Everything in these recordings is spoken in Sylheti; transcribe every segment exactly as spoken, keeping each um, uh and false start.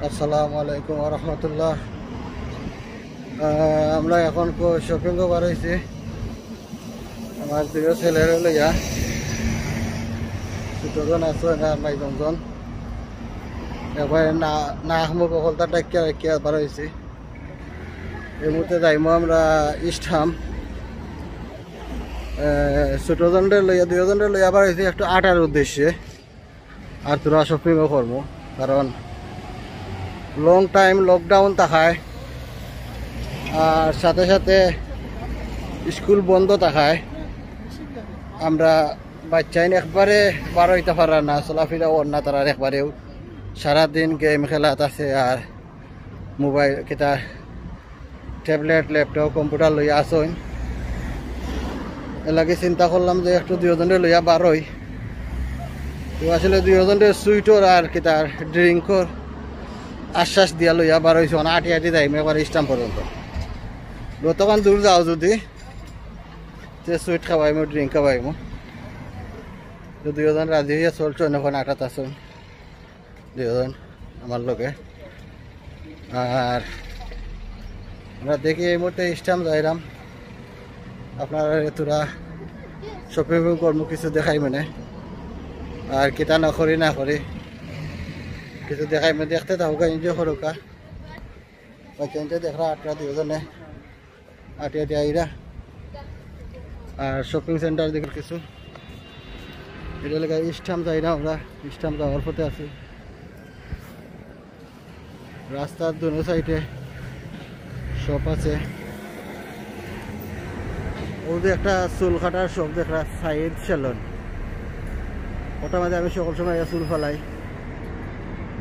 আসসালামু আলাইকুম ওয়া রাহমাতুল্লাহ। আহ, আমরা এখন শপিং ও বার হইছি আমার দুইও ছেলেরে লইয়া। ছোটজন আছে না, ভাই জনজন। একবারে না, নাক মুখ হকলতা ডাকিয়া রাখিয়া বার হইছি। এই মুহূর্তে যাইমু আমরা ইস্ট হাম। আহ, ছোটজনরে লইয়া, দুইজনরে লইয়া বার হইছি একটু আটার উদ্দেশ্যে। আর তোরা শপিং ও করমু, কারণ লং টাইম লকডাউন থাকায় আর সাথে সাথে স্কুল বন্ধ থাকায় আমরা বাচ্চাইন একবারে বার হইতা পারা না, চলাফিরা অর না তারার একবারেও। সারাদিন গেম খেলাত আছে আর মোবাইল কিতা ট্যাবলেট, ল্যাপটপ, কম্পিউটার লইয়া আছইন। এর লাগি চিন্তা করলাম যে একটু দুইজনরে লইয়া বার হই। তো আসলে দুইজনরে সুইটর আর কিতার ড্রিঙ্কর আশ্বাস দিয়া লইয়া বার হইছি, মানে আটি আটি যাইমু একবার ইস্ট হাম পর্যন্ত। যতক্ষণ দূর যাও যদি, যে সুইট খাওয়াইমু, ড্রিঙ্ক খাওয়াইমু। তো দুইজন রাজি হইয়া চলছইন, এখন আটাত আছইন দুইজন আমার লগে। আর আমরা দেখি এই মুহূর্তে ইস্ট হাম যাইরাম, আপনারা তোরা শপিং করমু, কিছু দেখাই মানে, আর কিতা না করি না করি কিছু দেখাই মানে, দেখতে থাকুকা, এনজয় করুকা। বাচ্চাইন্তে দেখরা আটরা দুইজনে আটি আটি আইরা। আর শপিং সেন্টার দেখি কিছু, এটা লেখা ইস্ট হাম যাইরাম আমরা, ইস্ট হাম যাওয়ার পথে আছি। রাস্তার দুনো সাইডে শপ আছে। ওই যে একটা চুল কাটার শপ দেখরা, সাইড সেলুন, ওটার মাঝে আমি সকল সময় চুল ফালাই।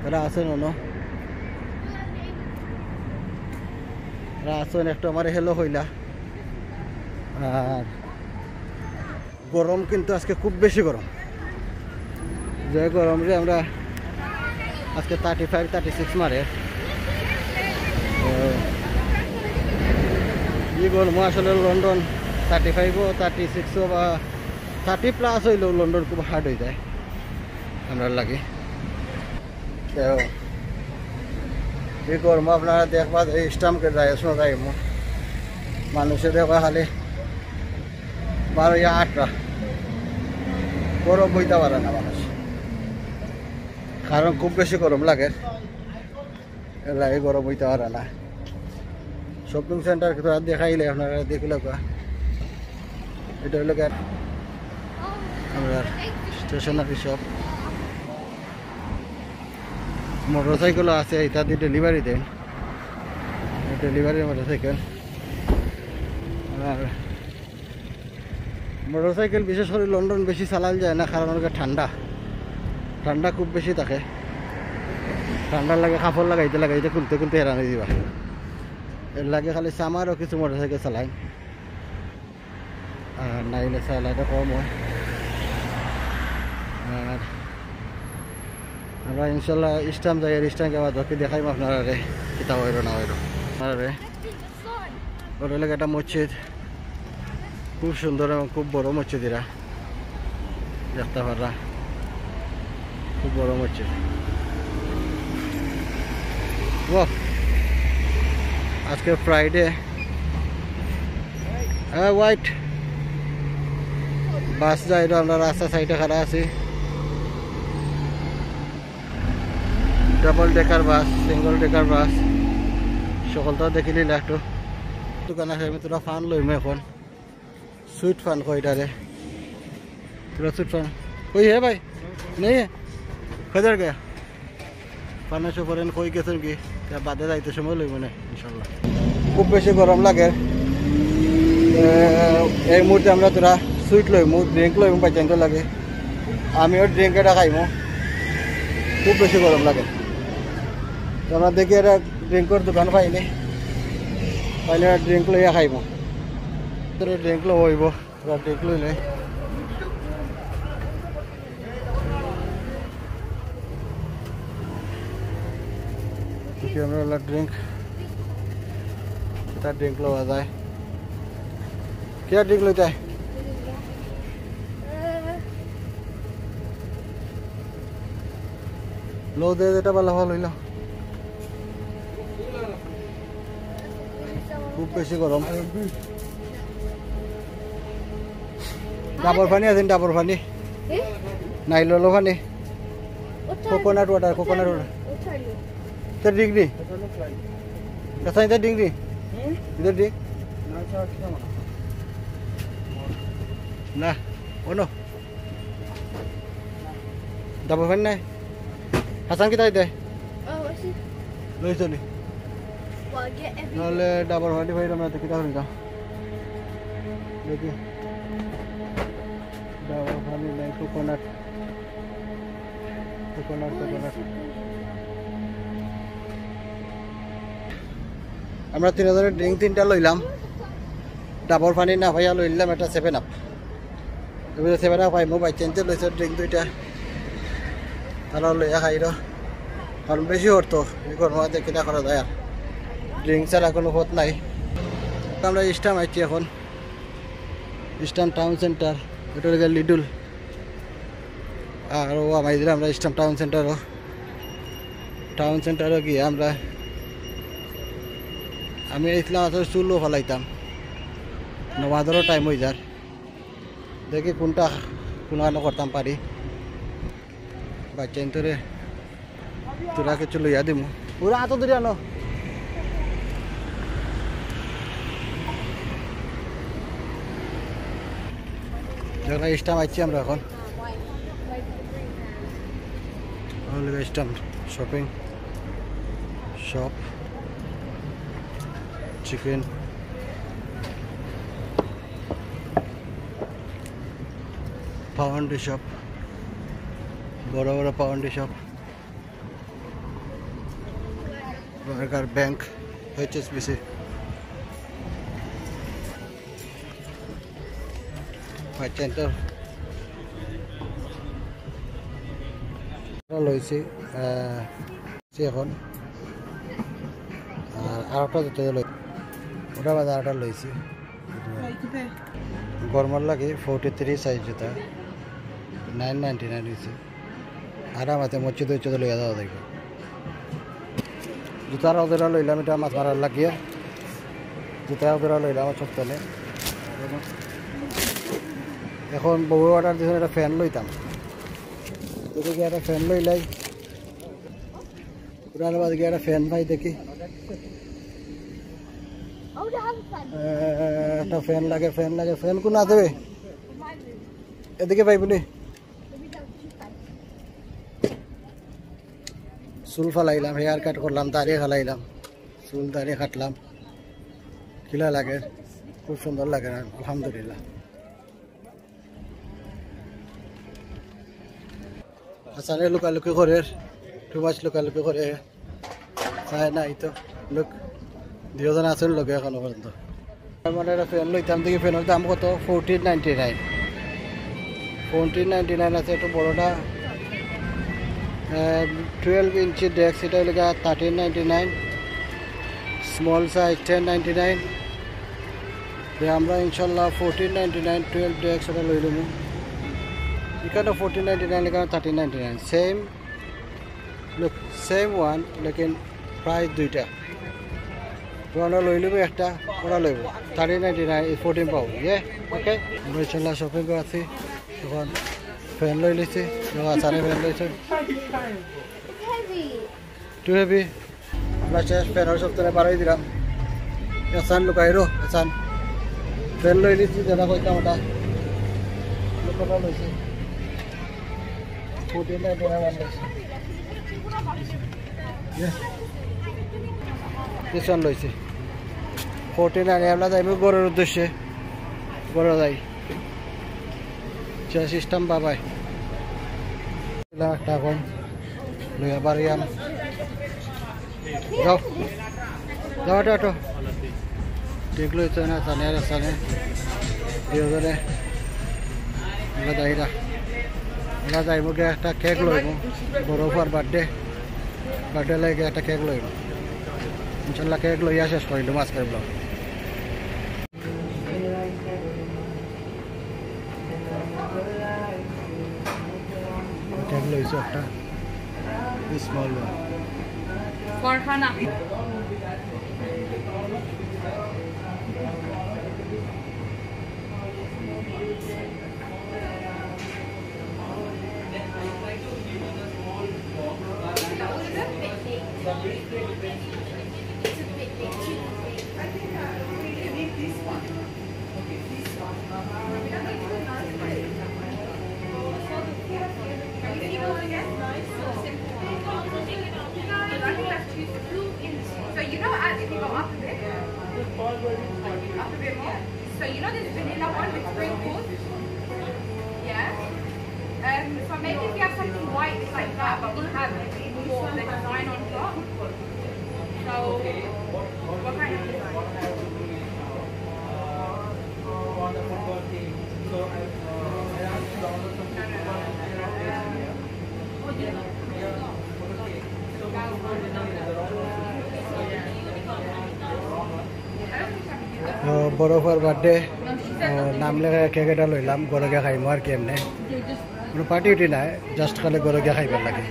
তারা আছইন অনো, তারা আছইন, একটু আমার hello কইলা। আর গরম কিন্তু আজকে খুব বেশি গরম, যে গরম রে আমরা আজকে থার্টি ফাইভ, থার্টি সিক্স মারে। তো এই গরম আসলে লন্ডন থার্টি ফাইভও, থার্টি সিক্সও বা থার্টি প্লাস হইলেও লন্ডন খুব হার্ড হয়ে যায় আমরার লাগি। তো এই গরম আপনারা দেখবা যে ইস্ট হামকে যায়, শোনা যায় এমন মানুষে দেখবা খালি বারো ইয়া আটরা, গরম বইতে পারে না মানুষ, কারণ খুব বেশি গরম লাগে, এর লাগে গরম বইতে পারে না। শপিং সেন্টার তো আর দেখাইলে আপনারা দেখিলা, এটা হইলো গিয়া আমরা স্টেশনারি শপ। মোটরসাইকেলও আছে, ইতা দি ডেলিভারি দেন, ডেলিভারি মোটরসাইকেল। আর মোটরসাইকেল বিশেষ করে লন্ডন বেশি চালাল যায় না, কারণ ওখানে ঠান্ডা, ঠান্ডা খুব বেশি থাকে। ঠান্ডার লাগে কাপড় লাগাইতে লাগাইতে খুলতে খুলতে হেরান হয়ে যাবা। এর লাগে খালি সামারও কিছু মোটরসাইকেল চালাই, আর নাইলে চালাইতে কম হয়। আর আমরা ইনশাল্লাহ ইস্ট হাম যাই, আর ইস্ট হাম যাওয়া বাকি দেখাইম আপনারারে, কিতা হইল না হইল। আপনারারে ওটা লাগে একটা মসজিদ, খুব সুন্দর এবং খুব বড় মসজিদ এরা, দেখতে পাররা খুব বড় মসজিদ। ওয়াহ, আজকে ফ্রাইডে। হ্যাঁ, হোয়াইট বাস যাইলো, আমরা রাস্তা সাইডে খাড়া আছি। ডাবল ডেকার বাস, সিঙ্গল ডেকার বাস, সকলটা দেখিলিলা একটু। দোকান আছে, আমি তোরা ফান লইমু এখন। সুইট ফান কয় এটারে? তোরা সুইট ফান কই হে ভাই? নেই হে? কোথায় গেয়া? ফানের সুপারেন কই গেছেন কি? তা বাদে যাইতে সময় লইব না ইনশাল্লাহ। খুব বেশি গরম লাগে। এ, এই মুহূর্তে আমরা তোরা সুইট লইমু, ড্রিঙ্ক লইমু, বাচ্চাইন্তর লাগি। আমিও ড্রিঙ্ক এটা খাইমু। খুব বেশি গরম লাগে। তো আমরা দেখি এটা ড্রিঙ্কর দোকান পাইনি, পাইলে ড্রিঙ্ক লইয়া খাইমু। তোর ড্রিঙ্ক লইব। পুরা ডেক লইলে। দেখি আমরা ওলা ড্রিঙ্ক, এটা ড্রিঙ্ক লওয়া যায়। কিয়া ড্রিঙ্ক লইতে? লো দে, যেটা ভালো ভালো হইল। খুব বেশি গরম। ডাবর পানি আছে, ডাবর পানি। এ? নাইলর পানি। ওটা কোকোনাট ওয়াটার, ওটা কোকোনাট ওয়াটার। ওটা আইলো। তোর ডিগ্রি? এটা নিতে ডিগ্রি? হুম? এটা ডিগ? না, এটা হচ্ছে না। না, অনো। ডাবর পানি নাই? হাসান কিতা দিতে? ও, ওই সে। লই চলি। Well, get everything. নাহলে ডাবর পানি ভাই আমরা তো কিতা করি না। দেখি। ডাবর পানি নাই, কোকোনাট। Coconut, coconut. আমরা তিনজনে ড্রিঙ্ক তিনটা লইলাম। ডাবর পানি না পাইয়া লইলাম একটা সেভেন আপ। এবার সেভেন আপ পাইমু, বাচ্চাইন্তে লইছে ড্রিঙ্ক দুইটা। তারা লইয়া খাইল। কারণ বেশি অর্থ, এই গরম মাঝে কিনা করা যায় আর। ড্রিঙ্ক ছাড়া কোনো পথ নাই। আমরা ইস্টাম আইছি এখন। ইস্টাম টাউন সেন্টার, এটা হলো গিয়া লিডল। আর ও আমার দিলে আমরা ইস্টাম টাউন সেন্টারও। টাউন সেন্টারও গিয়া আমরা, আমি ইসলাম আসলে চুলও ফালাইতাম। নমাজেরও টাইম হয়ে যার। দেখি কোনটা, কোনখানো করতাম পারি। বাচ্চাইন্তরে তোরা কিছু লইয়া দিমু। ওরা আতো ধরে আনো। যারা ইস্টাম আইছি আমরা এখন। All Western shopping shop, chicken, পাউন্ডি শপ, বড় বড় পাউন্ডি শপ, বার্গার, ব্যাংক, এইচএসবিসি। বাচ্চাইন্তর লইছি, আহ, সে এখন আর আরেকটা জুতা লই, ওটা বাদে আরেকটা লইছি। গরমর লাগি ফর্টি থ্রি সাইজ জুতা, নাইন নাইনটি নাইন হয়েছে। আর আমাতে মসজিদ হচ্ছে তো লইয়া যাওয়া যাইব। জুতার অর্ডার লইলাম, এটা মাছ মারার লাগিয়া। জুতার অর্ডার লইলাম আমার সপ্তাহে। এখন বউ অর্ডার দিয়েছেন একটা ফ্যান লইতাম। যদি কি একটা ফ্যান লইলাই, ওটার বাদে কি একটা ফ্যান পাই দেখি। এ, একটা ফ্যান লাগে, ফ্যান লাগে, ফ্যান কোন আছে বে? এদিকে পাইবনি? চুল ফালাইলাম, হেয়ার কাট করলাম, দাড়ি ফালাইলাম, চুল দাড়ি কাটলাম। কিলা লাগে? খুব সুন্দর লাগে না? আলহামদুলিল্লাহ। হাসানে লুকালুকি করে, টু মাচ লুকালুকি করে। চায় নাই তো, লুক, দুইজন আছেন লগে এখনো পর্যন্ত। তার মানে একটা ফ্যান লইতাম, দেখি ফ্যানের দাম কত, fourteen ninety nine. Fourteen ninety nine আছে একটু বড়টা, টুয়েলভ ইঞ্চি ডেস্ক, এটা হইলে thirteen ninety nine, small size ten ninety nine. আমরা ইনশাল্লাহ fourteen ninety nine twelve desk এটা লই লমু। এখানে ফোরটিন নাইনটি নাইন, এখানে thirteen ninety nine, same look, same one, লেকিন প্রাইস দুইটা। তো আমরা লই লইব একটা, ওরা লইব thirteen ninety nine, fourteen pound. ইয়ে, ওকে। আমরা ইনশাল্লাহ শপিং করে আছি এখন। ফ্যান লই লিছি, হাসানে ফ্যান লইছে। Too heavy. আমরা শেষ, ফ্যানের সব তলে বাড়াই দিলাম। হাসান লুকাইরো, হাসান। ফ্যান লই লিছি, যেটা কইতাম ওটা। লুকাটা লইছি। ফোরটিন নাইনটি নাইন লইছি। ইয়ে। This one লইছি। ফোরটিন নাইন, আমরা যাইব ঘরের উদ্দেশ্যে। ঘরে যাই। চা সিস্টেম বাবাই। একটা এখন লইয়া বাড়ি আম। যাও। যাও, আটো, আটো। ঠিক লইছে না, জানে আর জানে। দুইজনে। আমরা যাইরা। আমরা যাইব গিয়া একটা কেক লইব। বড় ফুয়ার বার্থডে। বার্থডে লাগে একটা কেক লইব। ইনশাল্লাহ কেক লইয়া শেষ করিলাম আজকের ব্লগ। কেক লইছো একটা, small one. Farhana. It's a bit big too. I think uh, we need this one. Okay, this one. Uh, we don't need the nice one. So the, you know, again, nice or simple. Because I think that's too simple. So you know, uh, if you go up a bit, up a bit more. So you know this vanilla one with sprinkles? Yeah. Um, so maybe if you have something white like that, but we have more the design on top. So what kind of design? On the football team. So I, uh, I asked to download some football and I have this here. আহ, বড় Führer birthday, আহ, নাম লেখা কেক এটা লইলাম, ঘরো গিয়া খাইমু আর কি। এমনে কোনো পার্টি উটি নাই, জাস্ট খালি ঘরো গিয়া খাইবার লাগি।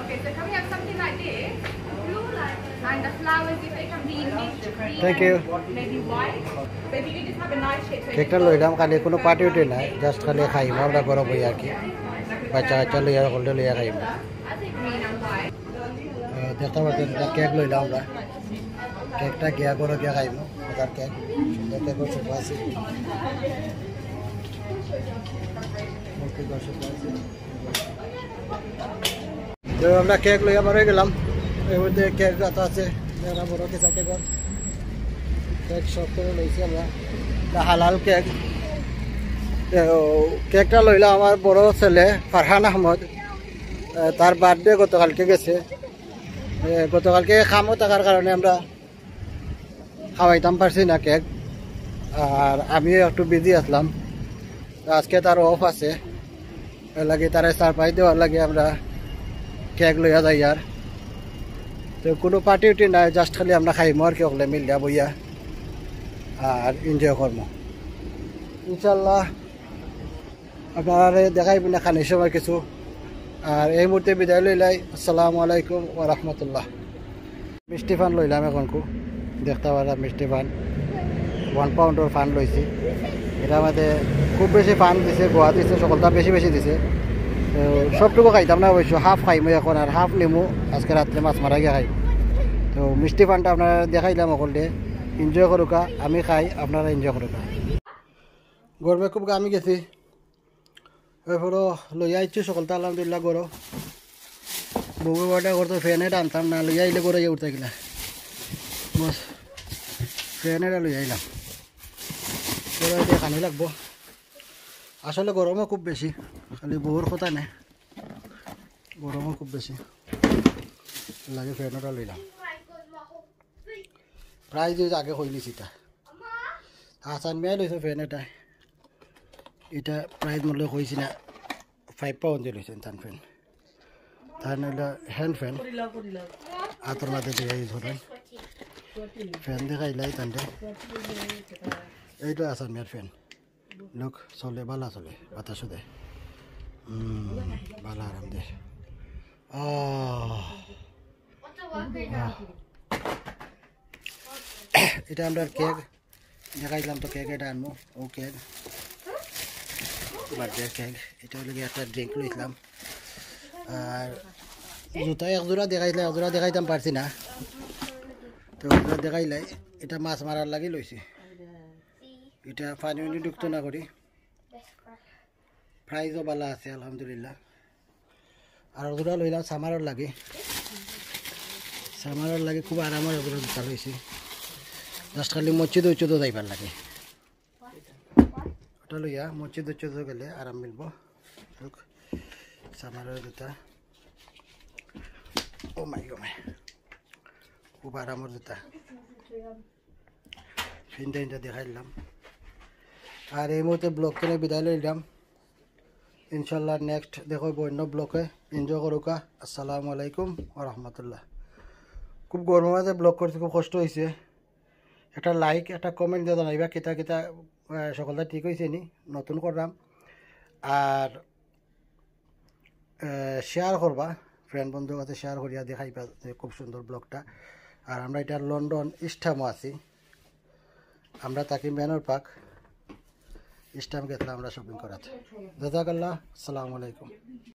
Okay, so can we have something like this? And the flowers, if they can be mint green Thank you. and maybe white. So if you can just have a nice shape. So কেকটা লইলাম, খালি কোনো পার্টি উটি নাই, জাস্ট খালি খাইমু আমরা ঘরো বইয়া আর কি। বাচ্চা কাচ্চা লইয়া, হকলরে লইয়া খাইমু। I think green and white. আহ, দেখতে পাচ্ছেন, এটা কেক লইলাম আমরা। কেকটা গিয়া ঘরো গিয়া খাইমু, মজার কেক। সুন্দর কেকও শেপ আছে। মূর্তি দর্শক আছে। তো আমরা কেক লইয়া বার হয়ে গেলাম। এর মধ্যে কেক রাখা আছে, যারা বড় কেক আছে, কেক সব করে লইছি আমরা। এটা হালাল কেক। তো কেকটা লইলাম আমার বড় ছেলে ফারহান আহমদ। আহ, তার বার্থডে গতকালকে গেছে। আহ, গতকালকে কামও থাকার কারণে আমরা খাওয়াইতাম পারছি না কেক, আর আমিও একটু বিজি আছলাম। তো আজকে তার অফ আছে, এর লাগি তারে সারপ্রাইজ দেওয়ার লাগি আমরা কেক লইয়া যাইয়ার। তো কোনো পার্টি উটি নাই, জাস্ট খালি আমরা খাইমু আর কি, হকলে মিলিয়া বইয়া আর এনজয় করমু ইনশাল্লাহ। আপনারারে দেখাইবো না খানির সময় কিছু। আর এই মুহূর্তে বিদায় লইলাই। আসসালামু আলাইকুম ওয়া রাহমাতুল্লাহ। মিষ্টি পান লইলাম এখনকু, দেখতে পারা মিষ্টি পান, ওয়ান পাউন্ডর পান লইছি। এটার মধ্যে খুব বেশি পান দিছে, গুয়া দিছে, সকলটা বেশি বেশি দিছে। তো সবটুকু খাইতাম না অবশ্য, হাফ খাইমু এখন, আর হাফ নিমু আজকে রাত্রে মাছ মারা গিয়া খাইমু। তো মিষ্টি পানটা আপনারারে দেখাইলাম, হকলে এনজয় করুকা, আমি খাই, আপনারা এনজয় করুকা। গরমে খুব ঘামি গেছি। এরপরও লইয়া আইছি সকলটা আলহামদুলিল্লাহ ঘরো। বউয়ে অর্ডার করতো ফ্যান এটা আনতাম না, লইয়া আইলে ঘরো ইয়ে উঠতে গেলা। বস, ফ্যান এটা লইয়া আইলাম। ঘরো আইলে খানি লাগবো। আসলে গরমও খুব বেশি, খালি বউর কথা নাই, গরমও খুব বেশি। লাগে ফ্যান এটা লইলাম। প্রাইস আগে কইলিছি এটা। হাসান মিয়ায় লইছে ফ্যান এটা। এটা প্রাইস মূল্য কইছি না, ফাইভ পাউন্ড দিয়ে লইছেন তান ফ্যান। তার নাইলে হ্যান্ড ফ্যান। হাতর মাঝে দিয়ে ইউজ করবেন। ফ্যান দেখাইলাই তানরে। এইটা হাসান মিয়ার ফ্যান। লুক, চলে, বালা চলে, বাতাসও দেয়। হুম, বালা আরাম দেয়। আহ। আহ। এটা আমরা কেক দেখাইলাম তো, কেক এটা আনবো, ও কেক, বার্থডে কেক। এটা হলো গিয়ে একটা ড্রিঙ্ক লইছিলাম। আর জুতা এক জোড়া দেখাইছিলাম, এক জোড়া দেখাইতাম পারছি না, তো এক জোড়া দেখাইলাই। এটা মাছ মারার লাগি লইছি, এটা পানি উনি ঢুকতো না করি। প্রাইসও ভালা আছে আলহামদুলিল্লাহ। আর ওগুলা লইলাম সামারর লাগি, সামারর লাগি খুব আরামর ওগুলা জুতা লইছি। জাস্ট খালি মসজিদ উচ্চত যাইবার লাগে, ওটা লইয়া মসজিদ উচ্চত গেলে আরাম মিলবো। লুক, সামারর জুতা, ও মাই গো মাই, খুব আরামর জুতা। ফিন্দা ফিন্দা দেখাইলাম। আর এই মুহূর্তে ব্লগ থেকে বিদায় লইলাম। ইনশাল্লাহ নেক্সট দেখা অইবো অন্য ব্লগে। এনজয় করুকা। আসসালামু আলাইকুম ওয়া রাহমাতুল্লাহ। খুব গরমের মাঝে ব্লগ করতে খুব কষ্ট হইছে। একটা লাইক, একটা কমেন্ট দিয়ে জানাইবা কিতা কিতা, আহ, সকলটা ঠিক হইছে নি, নতুন করলাম। আর শেয়ার করবা, ফ্রেন্ড বন্ধুর কাছে শেয়ার করিয়া দেখাইবা যে খুব সুন্দর ব্লগটা। আর আমরা এটা লন্ডন ইস্ট হ্যামো আছি, আমরা থাকি মেনর পার্ক। ইস্টাম গেছিলাম আমরা শপিং করাত। জাজাকাল্লাহ, আসসালামু আলাইকুম।